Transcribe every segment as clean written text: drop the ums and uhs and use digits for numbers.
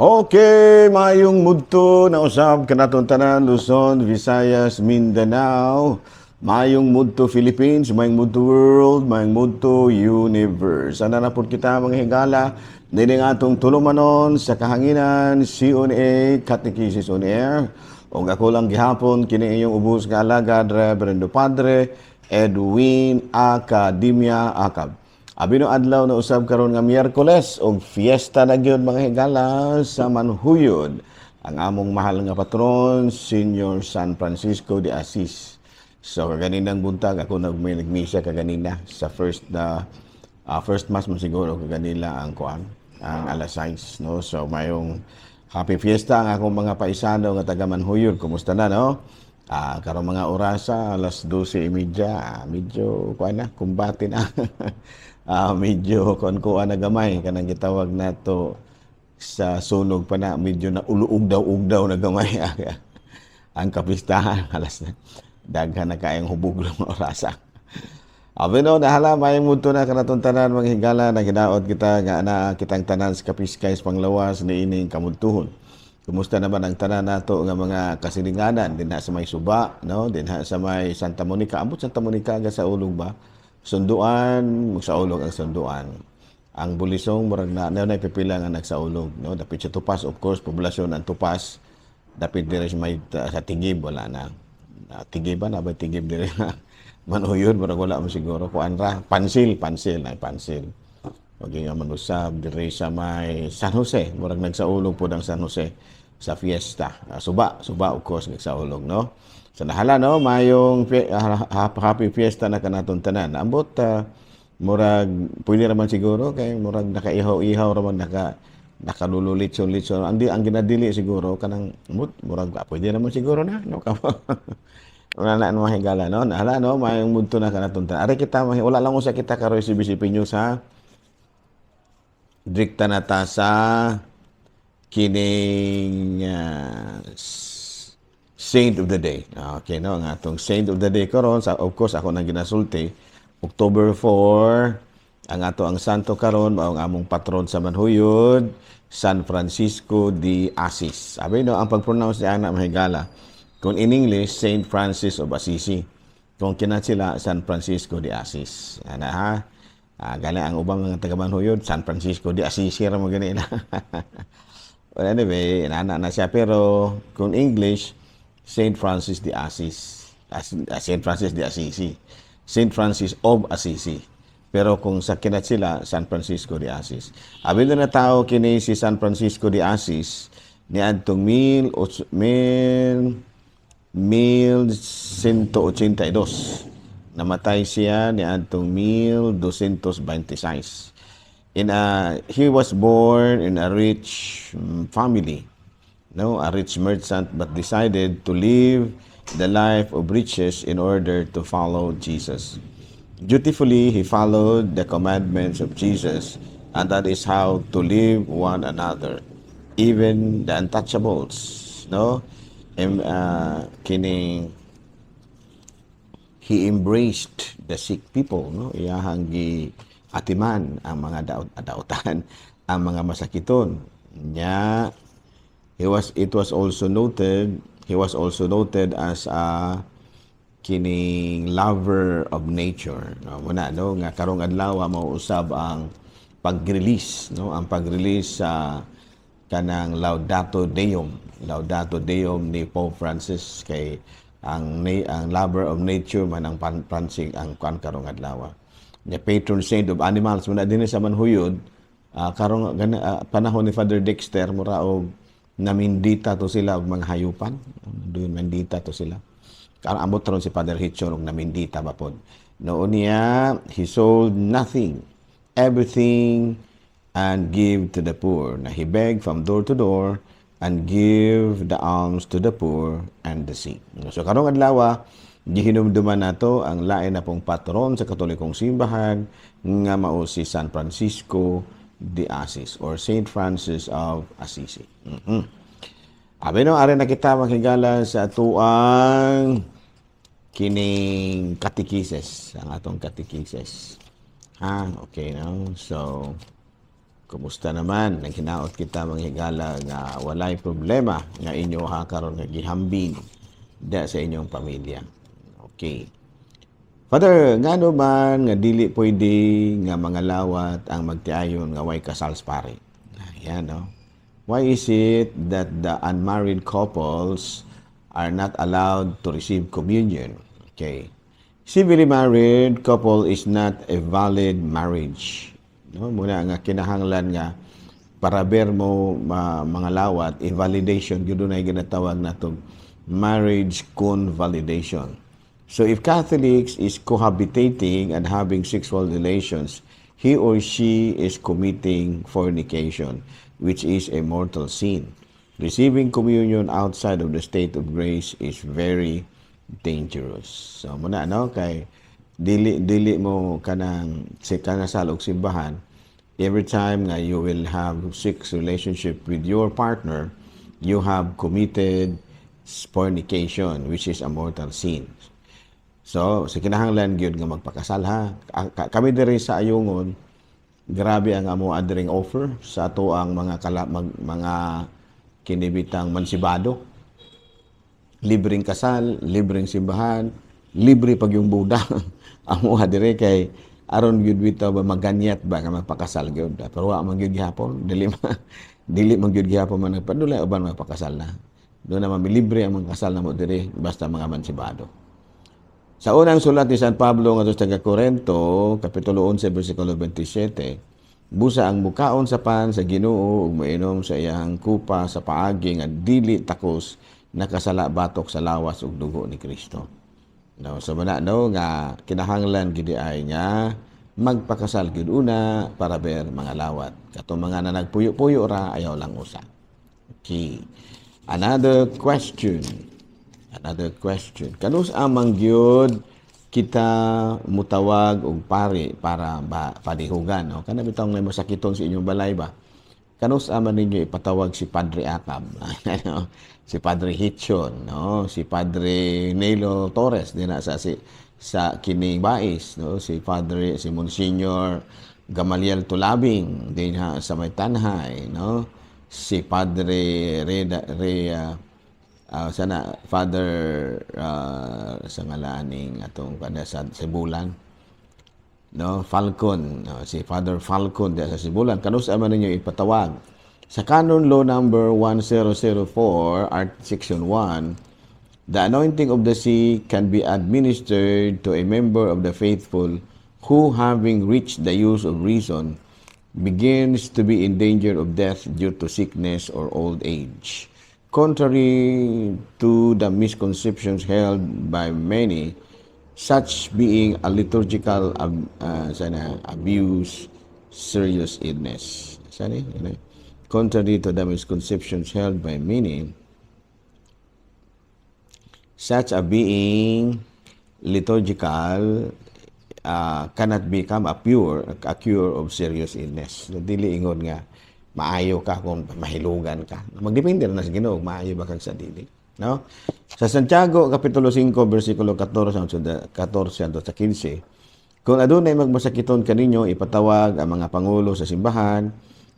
Okay, mayong mudto na usab kanatong tanan, Luzon, Visayas, Mindanao. Mayong mudto Philippines, mayong mudto world, mayong mudto universe. Ana na pud kita, mga higala, nining atong tulumanon sa kahanginan, CONA, Catechesis on Air. Og ako lang gihapon kini inyong ubos nga alagad, Reverendo Padre Edwin Academia Acab. Abi no adlaw na usab karon nga Miyerkules og fiesta na gyud, mga higala, sa Manhuyod. Ang among mahal nga patron, Senior San Francisco de Asis. So kaganinang buntag ako may nagmisa kaganina sa first na first mass man siguro kaganila ang kuan, ang alas 6, no. So mayong happy fiesta ang akong mga paisano nga taga Manhuyod. Kumusta na, no? Karong mga orasa, alas 12:30, medyo kuan na, kumbate na. Medyo kuan-kuan na gamay, kanang gitawag nato sa sunog pa na, medyo na uluugdaw-ugdaw na gamay ang kapistahan, alas na. Daghan na kayong hubog ng orasa. Abi no, nahala, mayong mudto na kanatong tanan, mga higala, naghinaot kita nga ana kitang tanan sa kapiskay sa panglawas ni ining kamudtuhon. Kumusta naman ang tanan nato nga mga kasilinganan dinha sa may Suba, no? Dinha sa may Santa Monica. Ambot Santa Monica ga sa ulog ba? Sunduan, magsaulog ang Sunduan. Ang Bulisong murag na na pipila nga nagsaulog, no? Dapit sa Tupas, of course, poblasyon ang Tupas. Dapit diri sa may sa Tigib wala na. Tigib ba na ba Tigib diri? Manhuyod murag wala mo siguro. Kuan ra, Pansil, Pansil ay Pansil. Okay nga manusab diri sa may San Jose, murag nagsaulog pod ang San Jose sa fiesta. Suba, Suba of course nagsaulog, no. Sa nahala, no, mayong happy fiesta na kanatong tanan. Ambot murag pwede raman siguro kay murag nakaihaw-ihaw raman, nakalululitson-litson. Ang ginadili siguro kanang murag pwede naman siguro na, no, kamo. Wala na mga higala, no? Nahala, no? Mayong mudto na kanatong tanan. Ari kita, wala lang usa kita karon CBCP News, ha. Direkta na ta sa kining Saint of the Day. Okay, no? Ang atong Saint of the Day karon sa, of course, ako nang ginasulti, October 4, ang ato ang santo karon mao ang among patron sa Manhuyod, San Francisco de Asis. Sabi no, ang pag-pronounce niya ana, mahigala. Kung in English, Saint Francis of Assisi. Kung kinat sila, San Francisco de Asis. Ana ha. Gani ang ubang mga taga Manhuyod, San Francisco de Assisi ra mo gani na. Well, anyway, inana na siya. Pero kung English, Saint Francis de Assis. Saint Francis de Assisi. Saint Francis of Assisi. Pero kung sa kinat sila, San Francisco de Asis. Abi na tao kini si San Francisco de Asis niadtong mil, otso, mil, 1182. Namatay siya niadtong 1226. He was born in a rich family, no, a rich merchant, but decided to live the life of riches in order to follow Jesus. Dutifully, he followed the commandments of Jesus, and that is how to live one another, even the untouchables, no? Kining he embraced the sick people, no? Iyahang gi atiman ang mga daot dautan, ang mga masakiton. Nya he was it was also noted he was also noted as a kining lover of nature, no? Muna, no, nga karong adlaw mao usab ang pag-release, no, ang pag-release sa kanang Laudato Deum ni Pope Francis, kay ang lover of nature man ang Francis ang kuan karong adlaw. Nya patron saint of animals muna dinhi sa Manhuyod. Karong panahon ni Father Dexter, mura og namindita to sila og mga hayupan doon, mandita to sila. Karon ambot ron si Father Hitchon og namindita ba pod. Noon niya, he sold nothing, everything, and give to the poor. Na he begged from door to door and give the alms to the poor and the sick. So karong adlaw, gihinumduman nato ang lain na pong patron sa Katolikong simbahan nga mao si San Francisco de Asis or Saint Francis of Assisi. Abi no, ari na kita, maghigala, sa atuang kining katekises, ang atong katekises. Ha, okay, no? So, Kumusta naman? Naghinaot kita, mga higala, nga walay problema nga inyo ha karon nga gihambing da sa inyong pamilya. Okay. Father, ngano man nga dili pwede nga mga lawat ang magtiayon nga way kasal sa pare? Ayan, no? Why is it that the unmarried couples are not allowed to receive communion? Okay. Civilly married couple is not a valid marriage. No, mao na nga kinahanglan nga para ber mo mga lawat, i-validation gyud na ginatawag natong marriage convalidation. So if Catholics is cohabitating and having sexual relations, he or she is committing fornication, which is a mortal sin. Receiving communion outside of the state of grace is very dangerous. So mao na, no, kay dili dili mo kanang si kanasal og simbahan, every time nga you will have sex relationship with your partner, you have committed fornication, which is a mortal sin. So sa kinahanglan gyud nga magpakasal ha. Kami diri sa Ayungon, grabe ang amo adring offer sa ato ang mga mga kinibitang mansibado: libreng kasal, libreng simbahan, libre pag yung buda. Amo diri kay aron gyud bitaw ba maganyat ba nga magpakasal gyud. Pero wa man gyud gihapon, dili man gyud gihapon man nagpadulay uban magpakasal na. Doon naman libre ang mga kasal namo diri basta mga mansibado. Sa unang sulat ni San Pablo ngadto sa taga Korento, kapitulo 11 bersikulo 27, busa ang mukaon sa pan sa Ginoo ug moinom sa iyang kupa sa paagi nga dili takos, nakasala batok sa lawas ug dugo ni Kristo. No, so mao na, no, nga kinahanglan gid ay nga magpakasal gid una para ber mga lawat. Katong mga na nagpuyo-puyo ra, ayaw lang usa. Okay. Another question. Another question. Kanus amang gyud kita mutawag og pari para ba padihugan, no? Kana bitaw nga masakiton sa inyong balay ba? Kanus ama ninyo ipatawag si Padre Akab, ano? Si Padre Hitchon, no? Si Padre Nelo Torres din sa si sa kining Bais, no? Si Padre, si Monsignor Gamaliel Tulabing din ha sa may Tanjay, no? Si Padre Reda Rea sana Father sa ngalaning atong kada sa Sibulan, no, Falcon, no, si Father Falcon diya sa Sibulan. Kanus ama ninyo ipatawag? Sa Canon Law number 1004 Art Section 1, the anointing of the sick can be administered to a member of the faithful who, having reached the use of reason, begins to be in danger of death due to sickness or old age. Contrary to the misconceptions held by many, such being a liturgical sana, abuse, serious illness. Sana, yun eh. Contrary to the misconceptions held by many, such a being liturgical cannot become a cure of serious illness. Dili ingon nga maayo ka kung mahilugan ka. Magdepende na sa Ginoo maayo ba kag sa dili, no? Sa Santiago kapitulo 5 bersikulo 14 hangtod 14 hangtod sa 15, kung adunay magmasakiton kaninyo, ipatawag ang mga pangulo sa simbahan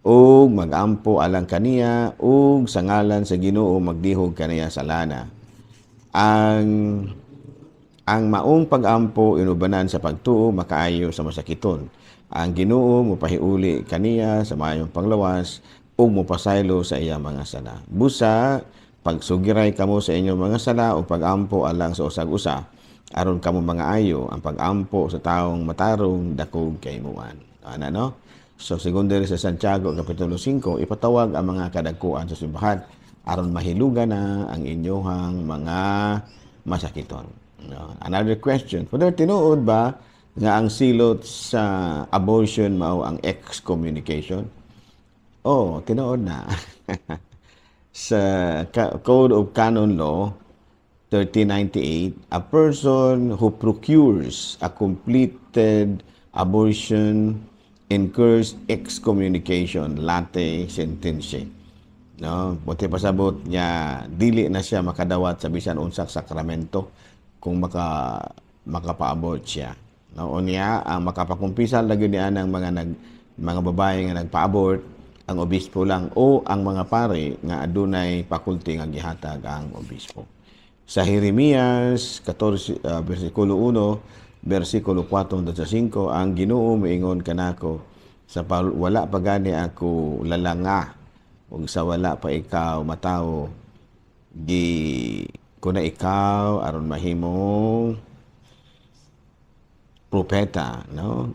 ug magampo alang kaniya ug sa ngalan sa Ginoo magdihog kaniya sa lana. Ang maong pag-ampo inubanan sa pagtuo makaayo sa masakiton. Ang Ginoo mopahiuli kaniya sa maayong panglawas ug mopasaylo sa iya mga sala. Busa pagsugiray kamo sa inyong mga sala o pag-ampo alang sa usag-usa aron kamo mga ayo. Ang pag-ampo sa taong matarong dakog kaimuan. Ana, no? So sigon diri sa Santiago kapitulo 5, ipatawag ang mga kadagkuan sa simbahan aron mahilugan na ang inyong mga masakiton. No? Another question. Father, tinuod ba nga ang silot sa abortion mao ang excommunication? Oh, tinuod na. Sa Code of Canon Law 1398, a person who procures a completed abortion incurs excommunication latae sententiae. No, buti pasabot niya dili na siya makadawat sa bisan unsang sakramento kung makapaabot siya. No, unya ang makapakumpisal lagi ni anang mga nag Mga babae nga nagpa-abort, ang obispo lang o ang mga pare nga adunay faculty nga gihatag ang obispo. Sa Jeremias 14, versikulo 1, versikulo 4 hangtod sa 5, ang Ginoo moingon kanako sa wala pa gani ako lalanga ug sa wala pa ikaw matawo, gi ko na ikaw aron mahimong propeta, no?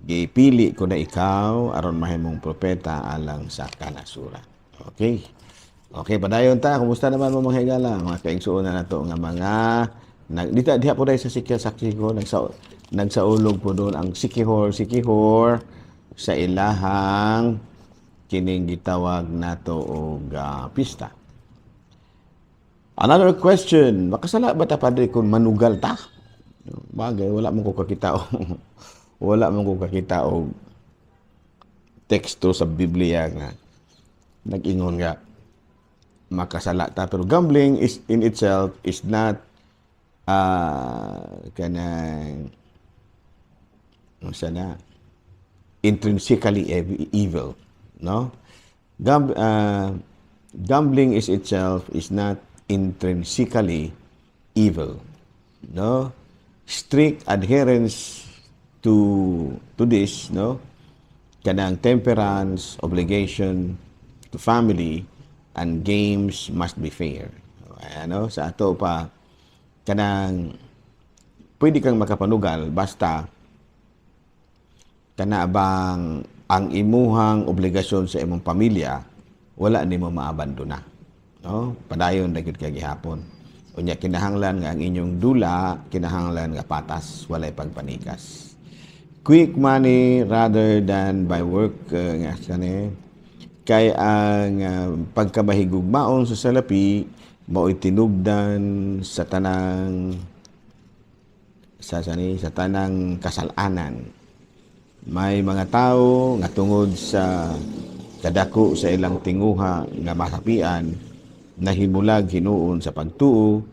Gipili ko na ikaw aron mahimong propeta alang sa kanasuran. Okay. Okay, padayon ta. Kumusta naman mo, mga higala, mga kaigsuonan nato nga mga nag dita diha po dahil sa Sikya Saksi ko nagsaulog po doon ang Sikihor Sikihor sa ilahang kining gitawag nato og pista. Another question, makasala ba ta, Padre, kung manugal ta? Bagay, wala mo ko kakita og teksto sa Biblia nga nag-ingon nga makasala ta, pero gambling is in itself is not kanang unsa na, intrinsically evil, no? Gambling is itself is not intrinsically evil, no? Strict adherence to this, no, kanang temperance, obligation to family, and games must be fair. Ano sa ato pa, kanang pwede kang makapanugal basta kana bang ang imuhang obligasyon sa imong pamilya wala nimo maabandona, no? Padayon na gyud kay gihapon. Unya kinahanglan nga ang inyong dula kinahanglan nga patas, walay pagpanikas. Quick money rather than by work, nga kani kay ang pagkamahigugmaon sa salapi mao'y tinubdan sa tanang sa sani sa tanang kasalanan. May mga tao nga tungod sa kadako sa ilang tinguha nga masapian, nahimulag hinuon sa pagtuo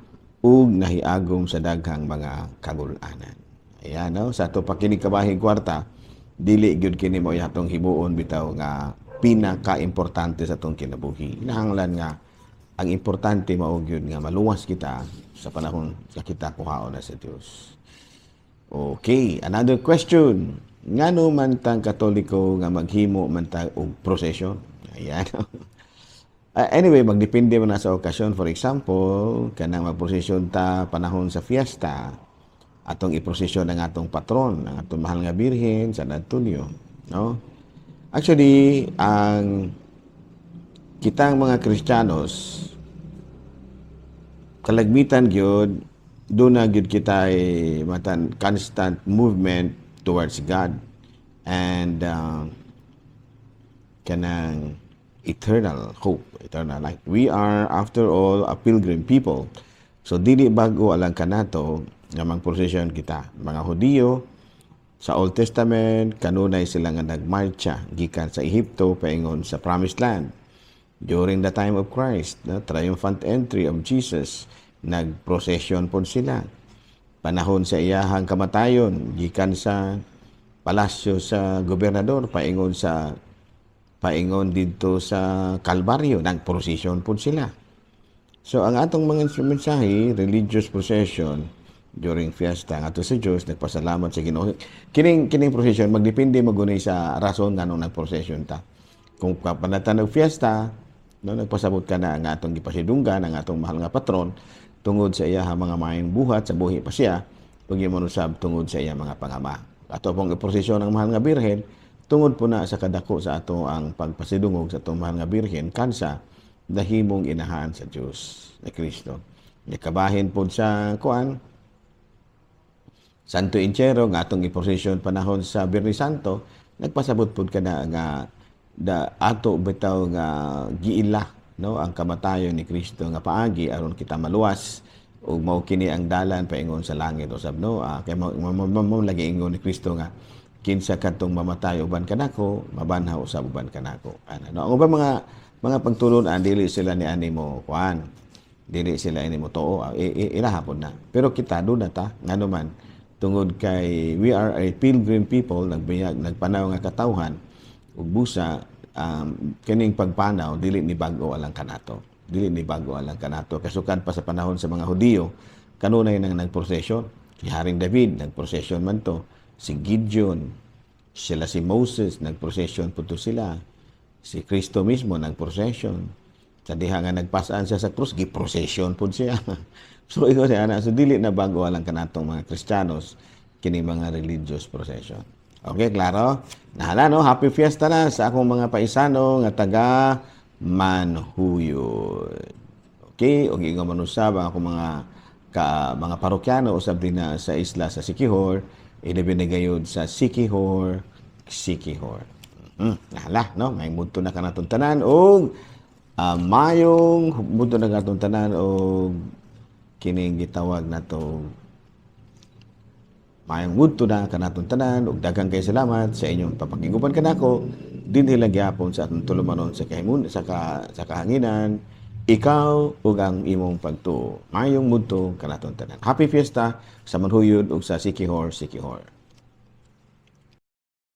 ug nahiagom sa daghang mga kagul-anan. Ayan, no? Sa ato pakinig kabahig kwarta, dili gyud kini mo atong himuon bitaw nga pinaka-importante sa atong kinabuhi. Kinahanglan nga ang importante mao gyud nga maluwas kita sa panahon nga kita kuhaon na sa Dios. Okay, another question. Ngano man tang Katoliko nga maghimo man ta og procession? Ayan. Anyway, magdepende man na sa okasyon. For example, kanang magprosesyon ta panahon sa fiesta, atong iprosesyon ang atong patron, ang atong mahal nga Birhen, San Antonio, no? Actually, ang kitang mga Kristiyanos kalagmitan gyud doon na gyud kita ay matan constant movement towards God and kanang eternal hope, eternal life. We are, after all, a pilgrim people. So dili bago alang kanato nga magprosesyon kita. Mga Hudiyo sa Old Testament, kanunay sila nga nagmarcha gikan sa Ehipto paingon sa Promised Land. During the time of Christ, the triumphant entry of Jesus, nagprocession pod sila. Panahon sa iyahang kamatayon, gikan sa palasyo sa gobernador paingon didto sa Kalbaryo, nagprocession pod sila. So ang atong mga mensahe, religious procession during fiesta ngadto sa Dios, nagpasalamat sa Ginoo. Kining procession magdepende magunay sa rason nganong nagprocession ta. Kung kapanatan og fiesta, no, nagpasabot ka na ang atong gipasidunggan ang atong mahal nga patron tungod sa iya mga maayong buhat sa buhi pa siya, ug usab tungod sa iya mga pangama. Ato pong iprosesyon ang mahal nga Birhen tungod po na sa kadako sa ato ang pagpasidungog sa atong mahal nga Birhen kansa nahimong inahan sa Dios ni Kristo. Nakabahin pod sa kuan Santo Entierro nga atong iprosesyon panahon sa Biyernes Santo, nagpasabot pod kana nga da ato bitaw nga giila, no, ang kamatayon ni Kristo nga paagi aron kita maluwas ug mao kini ang dalan paingon sa langit usab, no? Kay mo lagi ingon ni Kristo nga kinsa kadtong mamatay uban kanako, mabanhaw usab uban kanako ana, no? Ang ubang mga pagtulon-an, dili sila ni ani mo kuan, dili sila ini mo tuo, ilaha pod na, pero kita do na ta ngano man Tungod kay we are a pilgrim people, nagbayag, nagpanaw nga katawhan, ug busa kining pagpanaw dili ni bag-o alang kanato. Dili ni bag-o alang kanato. Kasukad pa sa panahon sa mga Hudiyo, kanunay nang nagprosesyon. Si Haring David, nagprosesyon man to. Si Gideon, sila si Moses, nagprosesyon po to sila. Si Kristo mismo, nagprosesyon. Sa diha nga nagpasaan siya sa krus, giprosesyon po siya. So ikaw siya, ana, so dili na bago alang kanatong mga Kristiyanos kini mga religious procession. Okay, klaro? Nahala, no? Happy fiesta na sa akong mga paisano nga taga Manhuyod. Okay, og ingon man usab ang akong mga parokyano usab din na sa isla sa Siquijor, ilabi na gayud sa Siquijor, Siquijor. Nahala, no? May mudto na kanatong tanan og mayong mudto na kanatong tanan og kining gitawag nato mayong mudto na kanatong tanan ug daghang kay salamat sa inyong papakiguban kanako dinhi lang gyapon sa atong tulumanon sa kahimun sa ka, sa kahanginan, ikaw ug ang imong pagtuo. Mayong mudto kanatong tanan. Happy fiesta sa Manhuyod ug sa Siquijor, Siquijor.